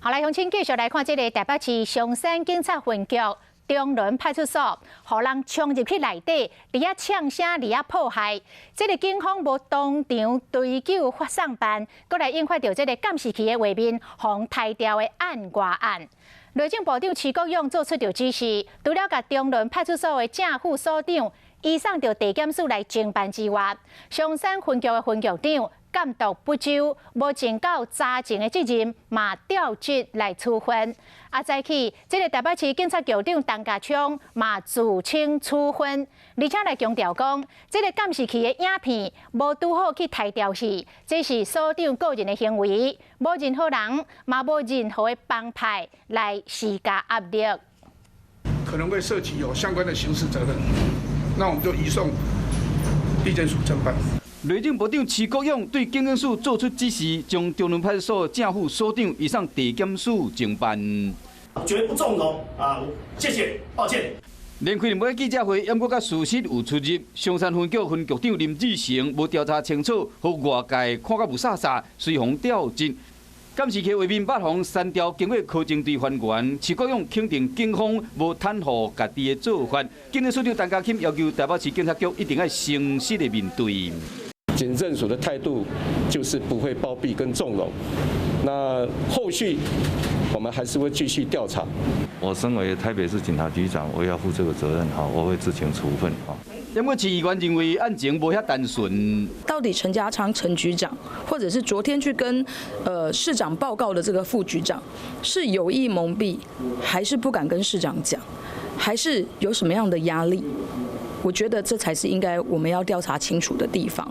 好來，鄉親繼續來看這个台北市松山警察分局中崙派出所，予人衝入去內底，佇遐嗆聲，佇遐破壞。這个警方無當場追究送辦，閣來引發著這个監視器的畫面，予刣掉的案外案。內政部長徐國勇做出著指示，除了共中崙派出所的正副所長移送著地檢署來偵辦之外，松山分局的分局長監督不周、無盡到查證的責任，嘛調職來處分。啊，早起這个台北市警察局長陳家昌嘛自請處分，而且來強調講，這个監視器的影片無拄好去刣掉去，這是所長個人的行為，無任何人嘛無任何的幫派來施加壓力。可能會涉及有相關的刑事責任，那我們就移送地檢署偵辦。內政部長徐國勇對警政署做出指示，將中崙派出所正副所長移送地檢署偵辦。絕不縱容啊！謝謝，抱歉。連開兩擺記者會，猶閣佮事實有出入。松山分局分局長林志成無調查清楚，予外界看甲霧煞煞，隨予調職。監視器畫面捌予刪掉，經過考證隊還原，徐國勇肯定警方無袒護家己的做法。警政署長陳家欽要求台北市警察局一定愛誠實的面對。警政署的態度就是不會包庇跟縱容。那後續我們還是會繼續調查。我身為台北市警察局長，我要負這個責任哈，我會自請處分哈。不過市議員認為案情無遐單純。到底陳家昌陳局長，或者是昨天去跟市長報告的這個副局長，是有意蒙蔽，還是不敢跟市長講，還是有什麼樣的壓力？我覺得這才是應該我們要調查清楚的地方。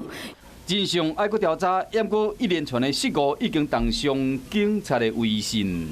真相愛閣調查，猶閣一連串的失誤已經重傷警察的威信。